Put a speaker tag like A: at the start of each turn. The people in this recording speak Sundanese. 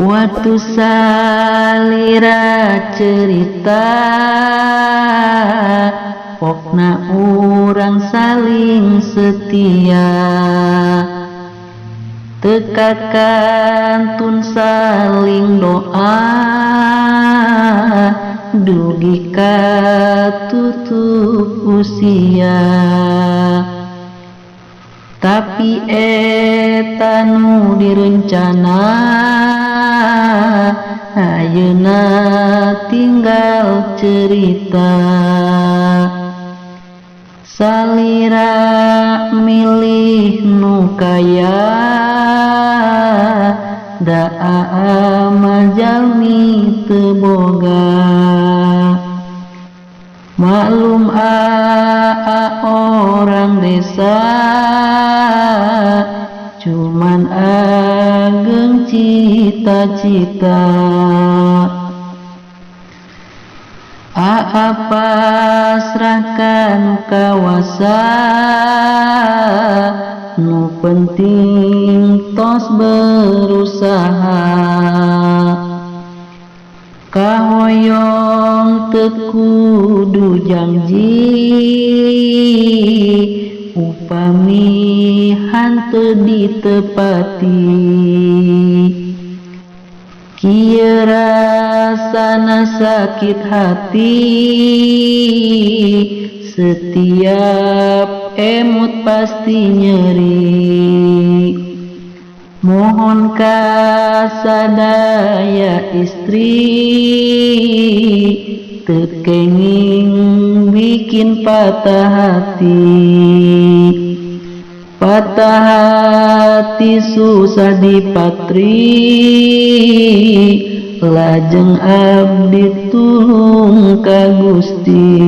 A: Waktu salira cerita, pokna urang saling setia, teu kakantun saling doa dugi ka tutup usia. Tapi eta nu direncana, ayeuna tinggal cerita. Salira milih nu kaya, da aa mah jalmi teu boga. Maklum aa orang desa, cuman ageng cita-cita. Aa pasrahkan kawasa, nu penting tos berusaha. Kahoyong teu kudu janji, upami hanteu ditepati. Kieu rasana sakit hati, setiap emut pasti nyeri. Mohon kasadaya istri, teu kenging bikin patah hati. Patah hati susah dipatri, lajeng abdi tulung ka Gusti.